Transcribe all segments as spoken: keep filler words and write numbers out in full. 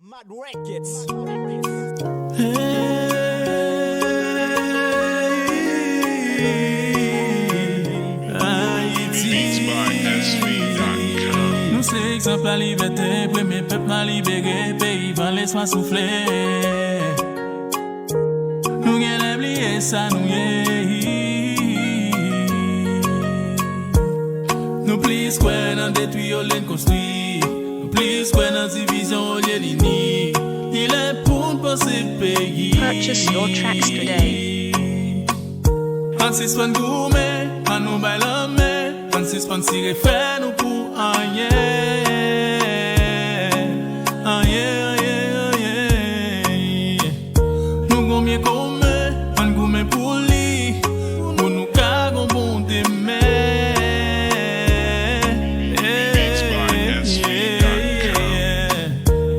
Mad Records. Hey, Ayiti. Nou se egzanp lalibète, premye pèp nwa libere, peyi van lespwa soufle. Nou genlè bliye sa nou ye. Nou plis kwè nan detwi olye n konstwi. Nou plis kwè nan divizyon olye n ini. Li lè pou n panse peyi. Purchase your tracks today. Ann sispann goumen, ann nou bay lanmen, ann sispann tire frè nou pou anyen. Anyen, anyen, anyen. Nou gon byen komen, ann goumen pou li, pou nou ka gon bon demen.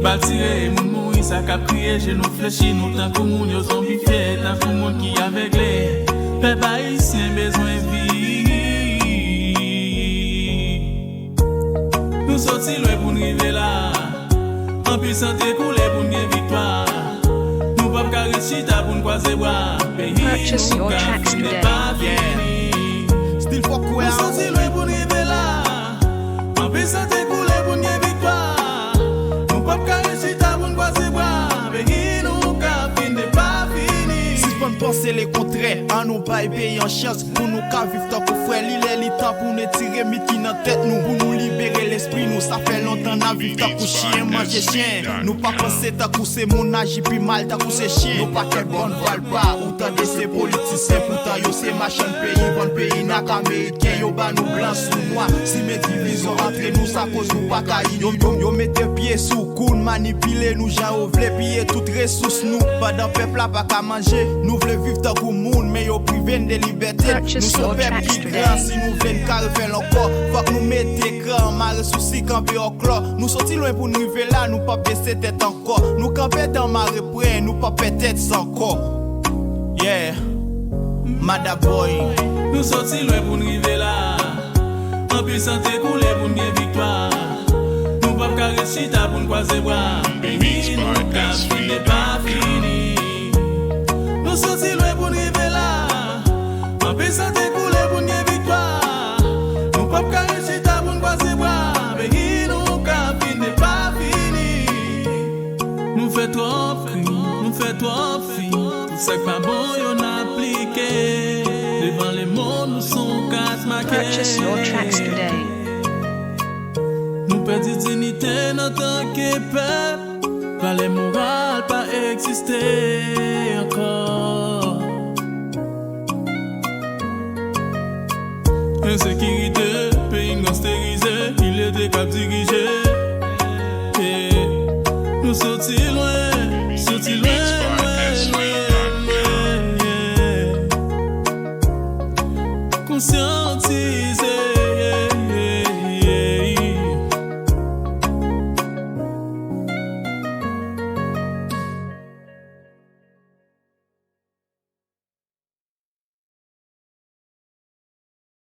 Bal tire, moun mouri, sa k ap kriye, je nou flechi, nou tankou moun yo zonbifye, tankou moun ki avegle. Pèp ayisyen bezwen vi. Nou soti lwen pou n rive la. Anpil san te koule pou n gen viktwa. Nou p ap ka ret chita pou n kwaze bra. Peyi Purchase nou your ka tracks fin de today. pa fini. Still fòk wè Nou a soti lwen pou n rive la. Anpil san te koule pou n gen viktwa. Nou p ap ka ret chita pou n kwaze bra. Peyi nou ka fin de pa fini. Sispann panse lekontrè, ann nou bay peyi an chans pou nou ka viv tankou frè. Li lè li tan pou n etire mit ki nan tèt nou, pou nou libere lespri nou. Sa fè lontan n ap viv tankou chyen manje chen. Nou pa panse tankou se moun, aji pi mal tankou se chen. Nou pa kè bòn valpa, ou tande se politisyen, poutan yo se machann peyi, vann peyi n ak Ameriken. Yo ba nou blan sou nwa, simen divizyon antre nou, sa koz nou pa ka ini. Yo, yo, yo mete pye sou kou n, manipile nou jan yo vle, piye tout resous nou. Pandan pèp la pa ka manje, nou vle viv tankou moun, men yo prive n de libète. Nou se yon pèp ki gran, si nou vle n ka refè l ankò. Fòk nou mete kran, mare sousi, kanpe òklò. Nou soti lwen pou n rive la, nou p ap bese tèt ankò. Nou kanpe tan mare pwen, nou p ap pè tèt sa ankò. Yeah, Mada Boy. Nou soti lwen pou n rive la. Anpil san te koule pou n gen viktwa. Nou p ap ka ret chita pou n kwaze bra. Peyi nou ka fin de pa fini. Nou soti lwen pou n rive la. Anpil san te koule pou n gen viktwa. Nou p ap ka ret chita pou n kwaze bra. Peyi nou ka fin de pa fini. Nou fè twòp krim, nou fè twòp fi. Tout sa k pa bon yo n aplike. Devan lemonn nou se yon kat make. Purchase your tracks today. Nou pèdi diyite n antanke pèp. Valè moral pa egziste ankò. Ensekirite, peyi n gangsterize, ilete k ap dirije. Yeah. Nou soti lwen, soti lwen